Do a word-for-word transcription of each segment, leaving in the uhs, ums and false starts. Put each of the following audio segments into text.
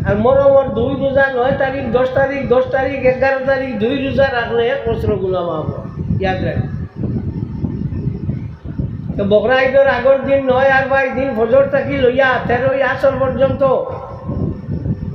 আর মহরমর দুই রোজা, নয় তারিখ, দশ তারিখ, দশ তারিখ, এগারো তারিখ, দুই রোজা রাখলে এক বছর গুনা মাফ অয়। ইয়াদ রাখ। তো বকরা ঈদর আগর দিন নয় আর বাইশ দিন ফজর থাকি লইয়া তেরোই আসর পর্যন্ত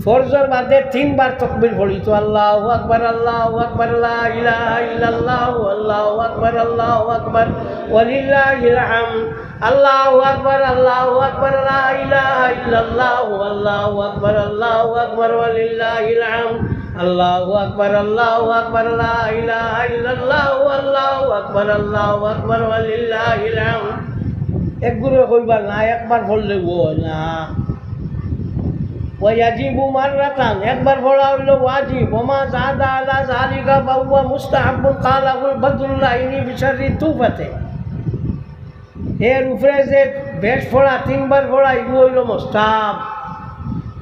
ফরজর বাদে তিনবার তকবির পড়িতো, আল্লাহু আকবার, আল্লাহু আকবার, লা ইলাহা ইল্লাল্লাহু, আল্লাহু আকবার, আল্লাহু আকবার, ওয়ালিল্লাহিল হামদ। আল্লাহু আকবার, আল্লাহু আকবার, লা ইলাহা ইল্লাল্লাহু, আল্লাহু আকবার, আল্লাহু আকবার, ওয়ালিল্লাহিল হামদ। আল্লাহু আকবার, আল্লাহু আকবার, লা ইলাহা ইল্লাল্লাহু, আল্লাহু আকবার, আল্লাহু আকবার, ওয়ালিল্লাহিল হামদ। একগুরে কইবা না, একবার পড়লে অয় না। ওয়া ইয়াজিবু মাররাতান, একবার পড়া অইলো ওয়াজিব। ওয়া মা জাদা আলা যালিকা ফাহুয়া মুস্তাহাব্বুন, ক্বালাহুল বদরুল আইনি ফি শারহি তুহফাতে। এর উপরে যে বেশ পড়া, তিনবার পড়া, ইগু অইলো মুস্তাহাব।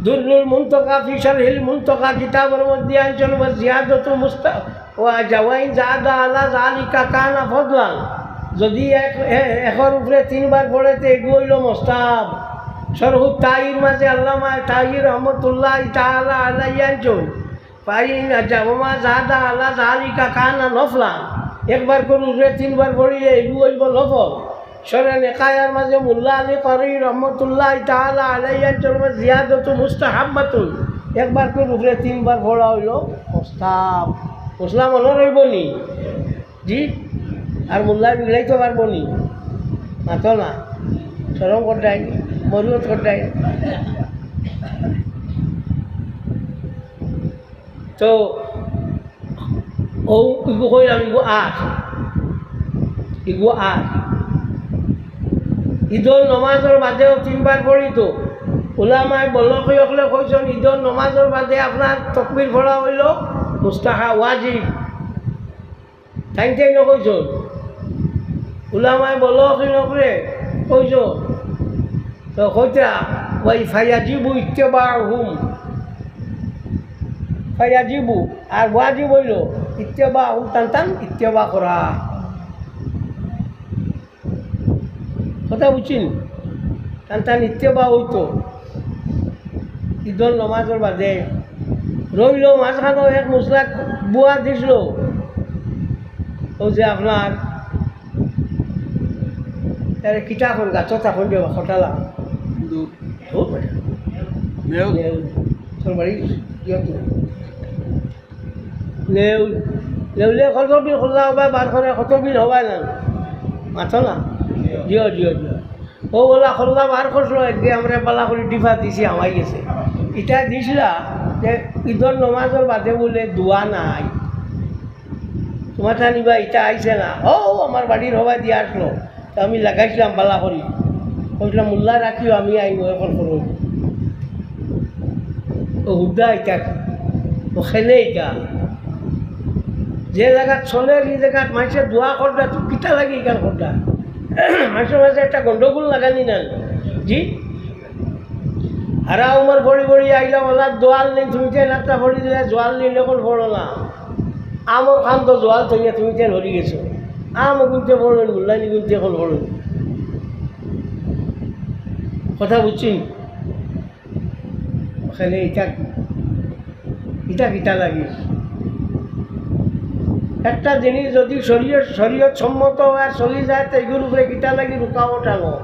দুররুল মুনতাকা ফি শারহিল মুনতাকা কিতাবর মধ্যে আনছইন, ওয়া জিয়াদাতু মুস্তা-, ওয়া জাওয়াইন জাদা আলা যালিকা কানা ফাদলান। যদি এক, এ-, একর উপরে তিনবার পড়ে, তে ইগু অইলো মুস্তাহাব। শরহুত তাহির মাঝে আল্লামা তাহির রহমতুল্লাহি তাআলা আলাইহি আনছইন, ফাইন জাওয়া মা জাদা আলা যালিকা কানা নফলান। একবার করে উপরে তিনবার পড়িলে ইগু অইবো নফল। শরহে নেকায়ার মাঝে মোল্লা আলী কারি রহমতুল্লাহি তাআলা আলাইহি আনছইন, জিয়াদাতু মুস্তাহাব্বাতুন। একবার করে উপরে তিনবার পড়া অইলো মুস্তাহাব। মুসলা মনো রইবো নি? জি? আর মোল্লায় বিগড়াইতো পারবো নি? মাতো না। শরম কররায়, মরুয়ত কররায়। তো, ও, ইগু কইলাম, ইগু আর। ইগু আর। ঈদর নমাজর বাদেও তিনবার পড়িতো। উলামায়ে বলখি অকলে কইছইন, ঈদর নমাজর বাদে আপনার তকবির পড়া অইলো মুস্তাহাব, ওয়াজিব। তাইন তাইন কইছইন। উলামায়ে বলখি অকলে কইছইন। তো কইতা, ওই ফায়াজিবু ইত্তেবাহুম। ফায়াজিবু, আর ওয়াজিব অইলো ইত্তেবাহুম, তান তান ইত্তেবা করা। কথা বুঝছইন? তান তান ইত্তেবা অইতো। ঈদর নমাজর বাদে রইলো মাঝখানো এক মুসলাক বুয়া দিছলো। অউ যে আপনার, তারে কিতা কইন, গাছত থাকইন যে খটালা। দূর। দূর বেটা। নেও। নেও। তোর বাড়ি ইয়ত না। লেউ, লেউ, লেউ, কত বিল খোল্লা হবায় বার করে, কত বিল হবায় না? মাতো না? জিও, জিও, জিও। ও ওলা খোল্লা বার করছলো, একদিন আমরা বালা করি ডিফা দিছি, হামাই গেছে। ইটা দিছলা যে ঈদর নমাজর বাদে বুলে দোয়া নাই। তুমার জানি বা ইটা আইছে না। ও, আমার বাড়ির হবায় দিয়া আছলো। তো আমি লাগাইছলাম বালা করি। কইছলাম, "মোল্লা রাখিও, আমি আইমু অখন করো।" ও হুদ্দা ইটা, ও খেলে ইটা। যে জাগাত চলে, ই জাগাত মানষে দোয়া কররা, তো কিতা লাগি ইখান কররা? মানষর মাঝে একটা গন্ডগোল লাগানি না? জি? হারা উমর পড়ি পড়ি আইলাম, আল্লাহ দোয়াল নেই, তুমি যে নাকটা পড়ি দিলে, জোয়াল নেই, অখন পড়ো না। আমর খান তো জোয়াল থইয়া তুমি যে হরি গেছো। আম গুনতে পড়ো, মুল্লানি গুনতে অখন পড়ো। কথা বুঝছইন? অখানে ইটা, ইটা কিতা লাগি? একটা জিনিস যদি শরীয়ত, শরীয়ত সম্মত অয় আর চলি যায়, তে ইগুর উপরে কিতা লাগি রুকাওয়াত আনো?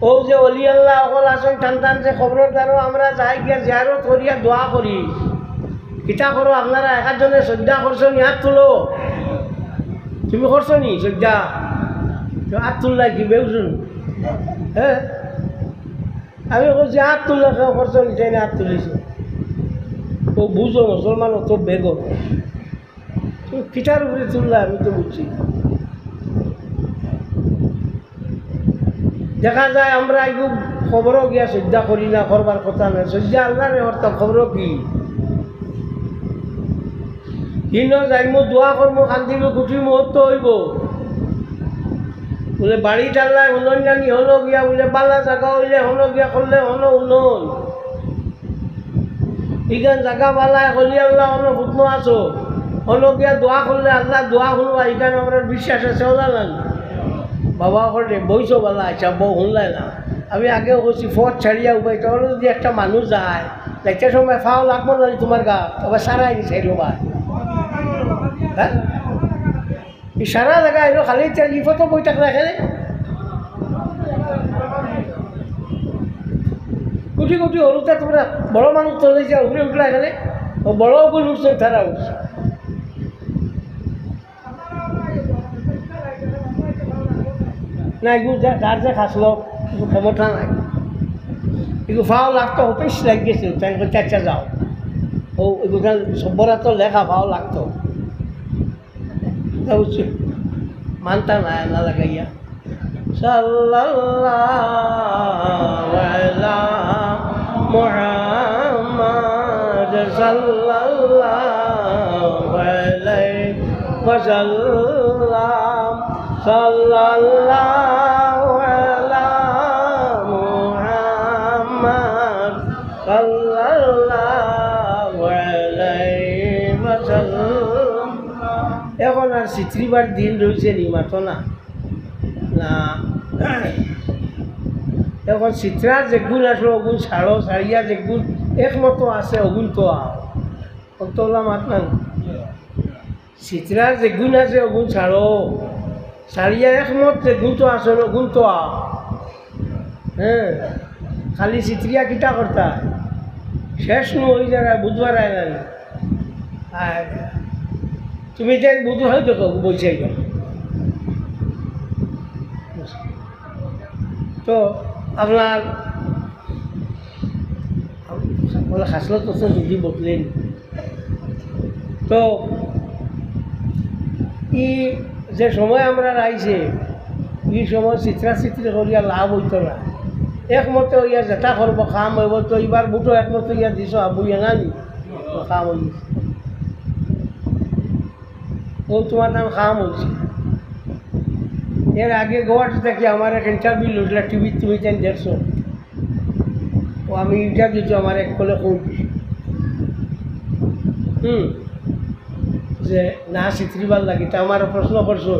ও যে অলি আল্লাহ অকল আছইন, টান টান যে কবরর দ্বারো আমরা যাই গিয়া জিয়ারত করিয়া দোয়া করি। কিতা করো আপনারা? এক একজনে সজ্জা করছো নি? হাত তুলো। তুমি করছো নি সজ্জা? তো হাত তুললাই কি বেউজন? হ্যাঁ? আমি কইছি, "হাত তুললে কেউ করছো নি?" তাইন হাত তুলিছে। তো বুঝো, মুসলমান অত বেগর। তো কিতার উপরে তুললা, আমি তো বুঝছি না। দেখা যায় আমরা এগু কবরো গিয়া সজ্জা করি না, করবার কথা নায়। সজ্জা আল্লাহরে করতাম, কবরো কি? হিনো যাইমু, দোয়া করমু, কান্দিমু, কুটি মুহূর্ত অইবো। বুলে, বাড়িত আল্লায় হুনইন না নি, হনো গিয়া বুলে, বালা জাগা অইলে হনো গিয়া করলে হনো হুনইন। ইখান জাগা বালা, অলি আল্লাহ হনো হুকমো আছো। হনো গিয়া দোয়া করলে আল্লাহ দোয়া হুনবা, ইখান আমরার বিশ্বাস আছে, অলা না নি? বাবা কইলে, বইছো বালা, আচ্ছা, বউ হুনলায় না। আমি আগেও কইছি, পথ ছাড়িয়া উবাই, তখন যদি একটা মানুষ যায়, যাইতে সময় পাও লাগবো না তোমার গা, তবে সারাই দিছে রে ভাই। হ্যাঁ? এই সারা জায়গা এলো খালি, তেল বিপদ বই থাকলে এখানে। কোটি কোটি হলুদা তোমরা বড় মানুষ চলে যাও, উপরে উঠলে এখানে। ও বড় ওগুলো উঠছে, তারা উঠছে। না, এগুলো যা-, যার যে খাসলো, কিছু ক্ষমতা নাই। এগুলো পাও লাগতো, হতে লাগিয়েছিল, তাই বলতে, "আচ্ছা, যাও।" ও, এগুলো সভ্যরা তো লেখা পাও লাগতো। তা উচিত মানতা না, না লাগাইয়া। সাল্লাল্লাহু আলা মুহাম্মদ সাল্লাল্লাহু আলাইহি ওয়াসাল্লাম। সাল্লাল্লাহু আলা মুহাম্মদ সাল্লাল্লাহু আলাইহি ওয়াসাল্লাম। এখন আর সিত্রিবার দিন রইছে নি, মাতো না? না। এখন সিত্রার যেগুন আসলো, ওগুন ছাড়ো, ছাড়িয়া যেগুন একমতো আছে, ওগুন তো আও। অতলা মাত না। সিত্রার যেগুন আছে, ওগুন ছাড়ো। ছাড়িয়া একমত যেগুন তো আছে, ওগুন তো আও। হ্যাঁ, খালি সিত্রিয়া কিতা করতা? শেষ নু ওই জায়গায় বুধবার আয় না। আর তুমি যেন বুধবার হয়তো বলছে। তো আপনার বলে, খাসলত তো যদি বদলেন, তো ই যে সময় আমরা আইছে, ই সময় চিত্রা চিত্রি করিয়া লাভ হইতো না। একমতে হইয়া যেটা করবো, কাম হইব। তো এবার বুটো একমতে হইয়া দিছ, আবু ইয়ানানি কাম হইছে। ও তোমার নাম কাম হইছে। এর আগে গুয়াহাটি থাকি আমার এক ইন্টারভিউ লইলা, টিভিত তুমি তাই দেখছো। ও আমি ইন্টারভিউ তো আমার এক কলে কই দিছি। হুম, যে না চিত্রিবার লাগি, তা আমার প্রশ্ন করছো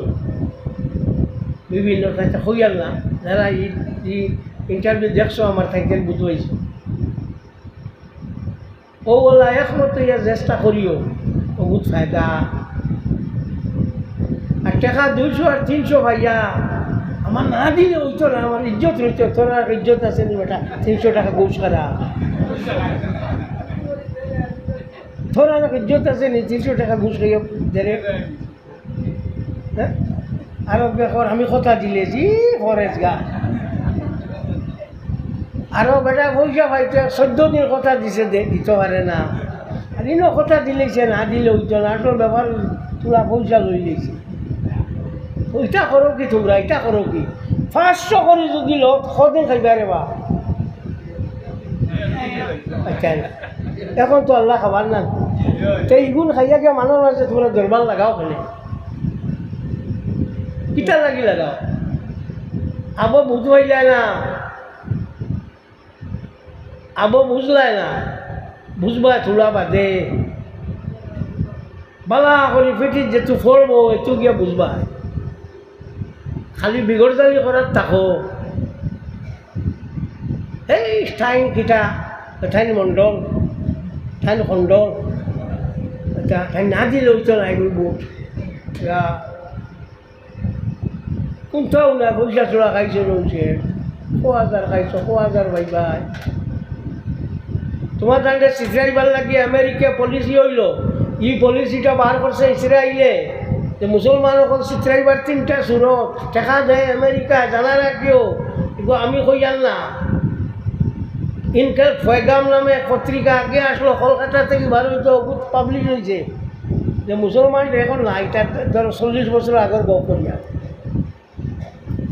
বিভিন্ন, তাই তো কইয়ার না, যারা এই, এই ইন্টারভিউ দেখছো আমার, তাই তাই বুঝবাইছো। ও বলা একমত ইয়া চেষ্টা করিও, বহুত ফায়দা। আর টাকা দুইশো আর তিনশো পাইয়া আমার না দিলে হইতো না, আমার ইজ্জত রইতো। তোর আর ইজ্জত আছে নি বেটা, তিনশো টাকা ঘুষ খারা। তোর আর ইজ্জত আছে নি, তিনশো টাকা ঘুষ খাইয়া দেরে। হ্যাঁ? আরো বেকর আমি কথা দিলেছি, ফরেজ গা। আরো বেটা পয়সা পাইতে চোদ্দ দিন কথা দিছে, দে-, দিতে পারে না। আর ইনো কথা দিলেছে, না দিলে হইতো না, আসল ব্যাপার তোলা পয়সা লই লিছে। ওইটা করো কি তোমরা, এটা করো কি? পাঁচশো করে যদি লো, কদিন খাইবা রে বা? আচ্ছা, না। এখন তো আল্লাহ খাবার না। তো এইগুন খাইয়া গিয়া মানুষ আছে, তোমরা দরবার লাগাও খালি। কিতা লাগি লাগাও? আবো বুঝবাইলা না, আবো বুঝলায় না, বুঝবা থুড়া বাদে। বালা করি ফিটিত যেতু ফলবো, এতু গিয়া বুঝবা। খালি বিগড়জালি করার থাকো। এই ঠাইন কিতা, ঠাইন মণ্ডল, ঠাইন খণ্ডল, এটা ঠাইন না দিলে হইতো না এগুলো ভোট। ইয়া, কোনটাও না, পয়সা চোরা খাইছে রয়েছে, কো হাজার খাইছে, কো হাজার ভাই ভাই। তোমার তাহলে চিত্রাইবার লাগি আমেরিকা পলিসি হইল, এই পলিসিটা বার করছে ইসরায়েলে, যে মুসলমান অকল চিত্রাইবার তিনটা সুরত, টাকা দেয় আমেরিকা, জানা রাখিও, এগু আমি কইয়ার না। ইনকার ফয়গাম নামে এক পত্রিকা আগে আসলো, কলকাতা থেকে বার হইতো, বহুত পাবলিশ হইছে, যে মুসলমান এখন না, এটা ধরো চল্লিশ বছর আগর গপ করিয়া।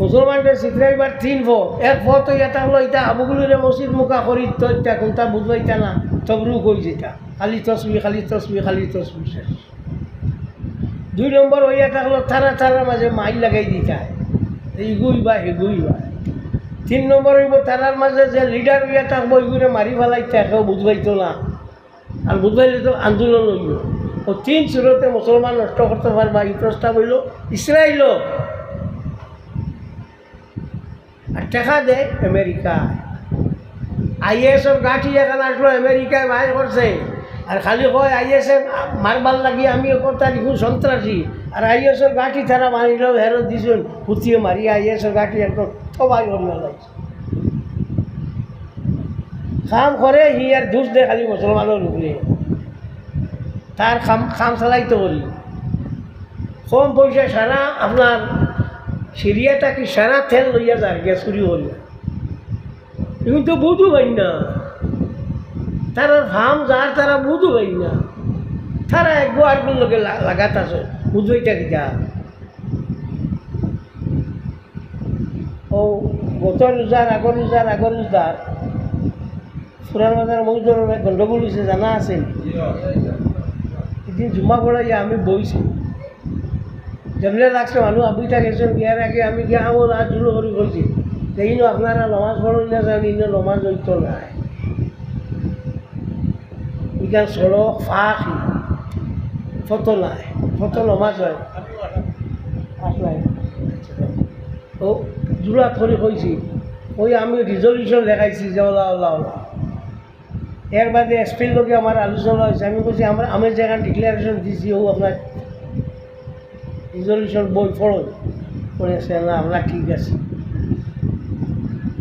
মুসলমানদের চিত্রাইবার তিন পথ, এক পথ ইয়া থাকলো, এটা আবুগুলুরে মসজিদ মুখা করি তো, এটা কোনটা বুঝবাইতা না, তবরুক হয়ে যেটা, খালি তসবি, খালি তসবি, খালি তসবি শেষ। দুই নম্বর হইয়া থাকলো তারা তারার মাঝে মাইল লাগাই দিতা, এইগুই বা হেগুই বা। তিন নম্বর হইব তারার মাঝে যে লিডার হইয়া থাকবো, ওইগুলো মারি ফেলাইতা, কেউ বুঝবাইতো না। আর বুঝবাইলে তো আন্দোলন হইব। ও তিন সুরতে মুসলমান নষ্ট করতে পারবা, এই প্রস্তাব হইল ইসরায়েলও। আর টেকা দেয় আমেরিকায়। আইএসওর গাঁঠি এখান আসলো, আমেরিকায় বাইর করছে। আর খালি কয় আইএসএ মারবার লাগি আমি এ করতাম, ইগু সন্ত্রাসী। আর আইএসওর গাঁঠি তারা বানাইল, হেরত দিছইন, হুতিয়ে মারি আইএসওর গাঁঠি একদম তবাই করিয়া লাইছে। কাম করে হি আর দুষ দেয় খালি মুসলমানর উপরে। তার কাম, কাম চালাইতো করি। কম পয়সা সারা আপনার সিরিয়া থাকি সারা তেল লইয়া যার গিয়া চুরি করিয়া। কিন্তু বুঝু পাই না। তারা ফার্ম যার তারা বুঝু পাই না। তারা এক গোয়ার লগে লা-, লাগাত আছে। বুঝু এটা কিতা? ও গত রোজার, আগর রোজার, আগর রোজার পুরান বাজার মৌজুর এক গন্ডগোল হইছে, জানা আছে। এদিন জুম্মা পড়াইয়া আমি বইছি। যেমনে লাগছে মানুষ আবুইটা গেছেন, বিয়ার আগে আমি গিয়া আমল আর জুলো করি বলছি, যে ইনো আপনারা নমাজ পড়ুন না জানি, ইনো নমাজ হইতো না। ইখান সড়ক ফাঁকি, ফটো নাই, ফটো নমাজ হয়। আসলাই। ও জুলাত করি কইছি, ওই আমি রিজলিউশন লেখাইছি যে ওলা, ওলা, ওলা। এর বাদে এসপির লগে আমার আলোচনা হয়েছে। আমি কইছি, আমরা, আমি যেখানে ডিক্লারেশন দিছি, ও আপনার রিজলিউশন বই পড়ো। পড়ে আছে, "না, আমরা ঠিক আছি।"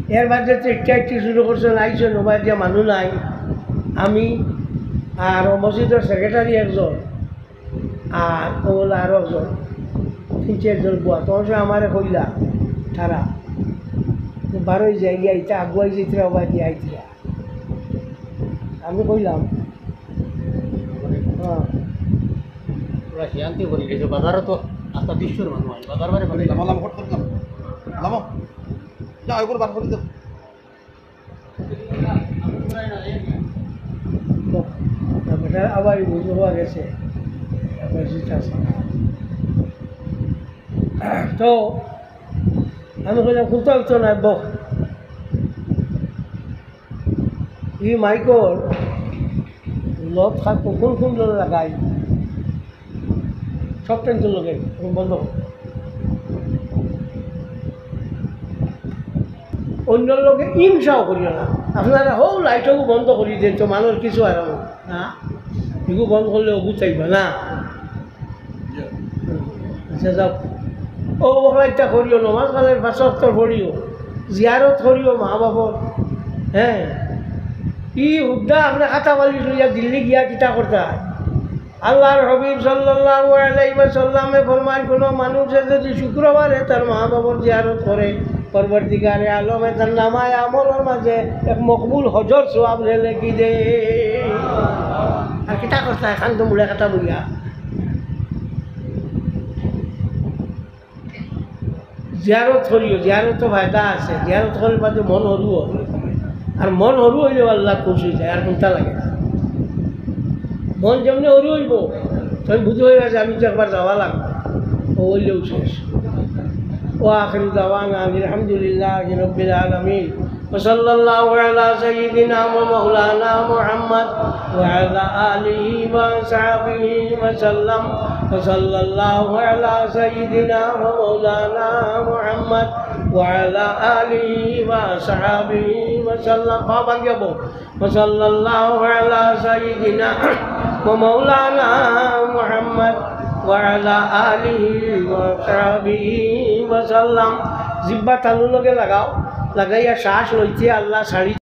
এর বাদে তো একটা একটি শুরু করছে, লাইছে, নোবাই দিয়া মানুষ নাই। আমি আর ও মসজিদের সেক্রেটারি একজন, আর ও হলো আরো একজন, তিন চারজন বুয়া। তখন সে আমারে কইলা, তারা, "বারোই যাই গিয়া, ইটা আগুয়াই যাইতরা, ওবাই দিয়া আইতরা।" আমি কইলাম, হ্যাঁ। পুরা শান্তি করি গেছে, বাজারো তো আস্তা বিশ্বর মানুষ আছে, বাজার বারে মানে লামা, লামা, ফট করে লামা। লামা। যা, ওগুলো বার করে দাও। তো, তারপরে আবার এই বুঝে হওয়া গেছে, তারপরে জিত আছে। তো, আমি কইলাম, "কোনটা হইতো না, বক।" ই মাইকর লত খাত কোন কোন লাগাই, সব টেনশন লগে বন্ধ কর। অন্যর লগে হিংসাও করিও না। আপনারা হউ লাইটও বন্ধ করি দেন তো মানুষ কিছু আর না, এগু বন্ধ করলে অগু চাইবা না। আচ্ছা, যাও। ও, ওখানটা করিও, নমাজ কালের পাঁচ ওয়াক্ত পড়িও, জিয়ারত করিও মা বাবার। হ্যাঁ, ই হুদ্দা আপনি খাতা বালিশ লইয়া দিল্লি গিয়া কিতা করতা? আল্লাহর হাবিব সাল্লাল্লাহু আলাইহি ওয়াসাল্লামে ফরমান, কোনো মানুষে যদি শুক্রবারে তার মা বাবার জিয়ারত করে, পরবর্তীকারে আলমে তার নামায় আমলর মাঝে এক মকবুল হজর সওয়াব লেখি দে। আর কিতা করতা, এখান তো মুড়ে খাতা বইয়া। জিয়ারত করিও, জিয়ারত তো ফায়দা আছে, জিয়ারত করার বাদে মন হরু হয়। আর মন হরু হইলেও আল্লাহ খুশ হয়ে যায়, আর কোনটা লাগে না। মন যেমনি হরু হইব, তুমি বুঝে হইবা যে আমি তো একবার যাওয়া লাগবে, ও হইলেও শেষ। وآخر دعوانا أن الحمد لله رب العالمين. وصلى الله على سيدنا ومولانا محمد وعلى آله وصحبه وسلم. وصلى الله على سيدنا ومولانا محمد وعلى آله وصحبه وسلم. বাবা গিয়া বল। وصلى الله على سيدنا ومولانا محمد وعلى آله وصحبه وسلم. জিব্বা তালুর লগে লাগাও, লাগাইয়া শ্বাস লইতে আল্লাহ ছাড়ি